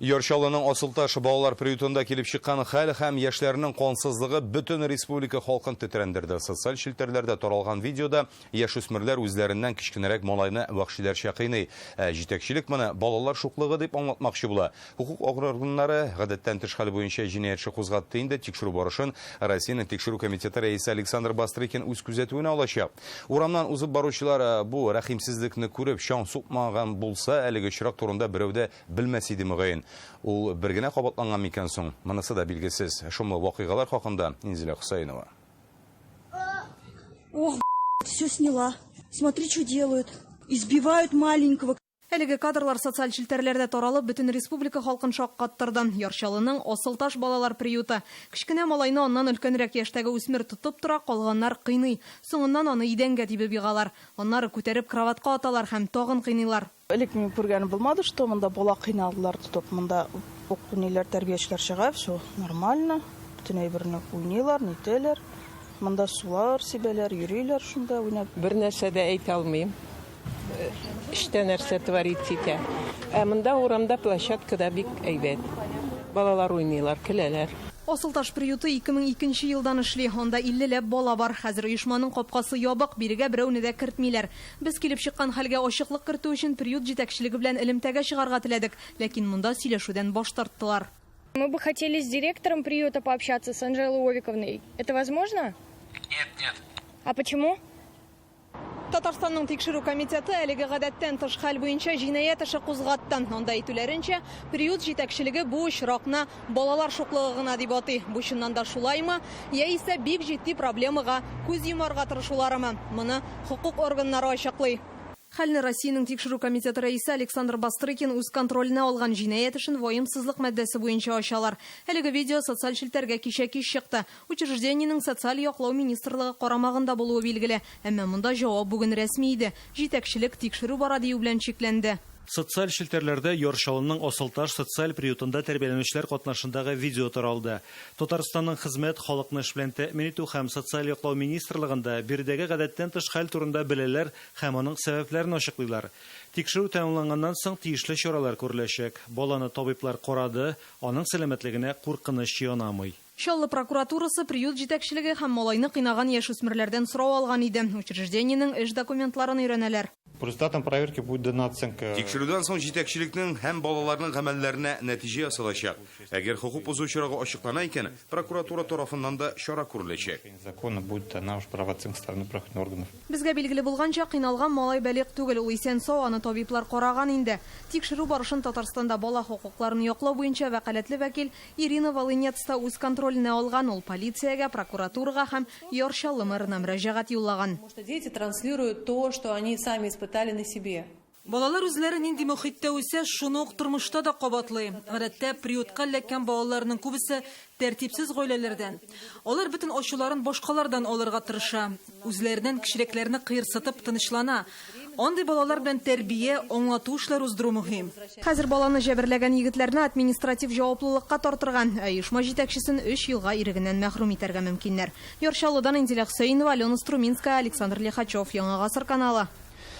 Яр Чаллының Асылташ балалар приютында килеп чыккан хәл һәм яшьләрнең кансызлыгы бөтен республика халкын тетрәндерде. Социаль челтәрләрдә таралган видеода яшүсмерләр үзләреннән кечкенәрәк малайны вәхшиләрчә кыйный. Ә җитәкчелек моны балалар шуклыгы дип аңлатмакчы була. Хокук органнары гадәттән тыш хәл буенча җинаять эше кузгатты инде. Тикшерү барышын Россиянең Тикшерү комитеты рәисе Александр Бастрыкин үз күзәтүенә алачак. Урамнан узып баручылар бу рәхимсезлекне күреп, чаң сукмаган булса, әлеге очрак турында берәү дә белмәс иде, мөгаен. Ул бер генә кабатланган микән соң? Монысы да билгесез. Шомлы вакыйгалар хакында Инзилә Хөсәенова. Ох, все сняла. Смотри, что делают. Избивают маленького. Әлеге кадрлар социаль челтәрләрдә таралып, бөтен республика халкын шаккаттырды. Яр Чаллының Асылташ балалар приюты. Кечкенә малайны аннан өлкәнрәк яшьтәге үсмер тотып тора, калганнар кыйный. Соңыннан аны идәнгә тибеп егалар. Аннары күтәреп кроватька аталар һәм тагын кыйныйлар. Элек минем күргәнем булмады, что монда бала кыйналдылар тотып. Монда ук ниләр, тәрбиячеләр чыга, все нормально. Бөтен әйберне уйныйлар, нитәләр. Монда сулар сибәләр, йөриләр шунда уйнап. Бер нәрсә дә әйтә алмыйм. Эчтә нәрсә творить итә. Ә монда урамда площадкада бик әйбәт. Балалар уйныйлар, көләләр. Асылташ приюты 2002 елдан эшли. Анда 50 ләп бала бар. Хәзер оешманың капкасы ябык, бирегә берәүне дә кертмиләр. Без килеп чыккан хәлгә ачыклык кертү өчен приют җитәкчелеге белән элемтәгә чыгарга теләдек, ләкин монда сөйләшүдән баш тарттылар. Мы бы хотели с директором приюта пообщаться, с Анжелой Овиковной. Это возможно? Нет, нет. А почему? Татарстанның тикшерү комитеты әлеге гадәттән тыш хәл буенча җинаять эше кузгатты. Анда әйтүләренчә, приют җитәкчелеге бу очракны балалар шуклыгы гына дип атый. Бу чыннан да шулаймы, яисә бик җитди проблемага күз йомарга тырышуларымы? Моны хокук органнары ачыклый. Хәлне Россиянең Тикшерү комитеты рәисе Александр Бастрыкин үз контроленә алган. Җинаять эшен ваемсызлык маддәсе буенча ачалар. Әлеге видео социаль челтәргә кичә кич чыкты. Учреждениенең социаль яклау министрлыгы карамагында булуы билгеле. Әмма монда җавап бүген рәсми иде. Җитәкчелек тикшерү бара дию белән чикләнде. Социаль челтәрләрдә Яр Чаллының Асылташ социаль приютында тәрбияләнүчеләр катнашындагы видео таралды. Татарстанның Хезмәт, халыкны эш белән тәэмин итү һәм социаль яклау министрлыгында биредәге гадәттән тыш хәл турында беләләр һәм аның сәбәпләрен ачыклыйлар. Тикшерү тәмамланганнан соң тиешле чаралар күреләчәк. Баланы табиблар карады, аның сәламәтлегенә куркыныч янамый. Чаллы прокуратурасы приют җитәкчелеге һәм малайны кыйнаган яшүсмерләрдән сорау алган иде. Учреждениенең эш документларын өйрәнәләр. По результатам проверки будет дана оценка. Тикшерүдән соң җитәкчелекнең һәм балаларның гамәлләренә нәтиҗә ясалачак. Әгәр хокук бозу очрагы ачыклана икән, прокуратура тарафыннан да чара күреләчәк. Закона будет дана уж правооценка со стороны правоохранительных органов. Безгә билгеле булганча, кыйналган малай балигъ түгел, ул исән-сау, аны табиблар караган инде. Тикшерү барышын Татарстанда бала хокукларын яклау буенча вәкаләтле вәкил Ирина Волынец та үз контроленә алган, ул полициягә, прокуратурага һәм Яр Чаллы мэрына мөрәҗәгать юллаган. Потому что дети транслируют то, что они сами испытали на себе. Балалар үзләре нинди мохиттә үсә, шуны ук тормышта да кабатлый. Гадәттә, приютка эләккән балаларның күбесе тәртипсез гаиләләрдән. Алар бөтен ачуларын башкалардан алырга тырыша. Үзләреннән кечерәкләрне кыерсытып тынычлана. Андый балалар белән тәрбия, аңлату эшләре уздыру мөһим. Хәзер баланы җәберләгән егетләрне административ җаваплылыкка тартырга, ә оешма җитәкчесен өч елга ирегеннән мәхрүм итәргә мөмкиннәр. Яр Чаллыдан Инзилә Хөсәенова, Алена Струминская, Александр Лихачев, Яңа Гасыр каналы.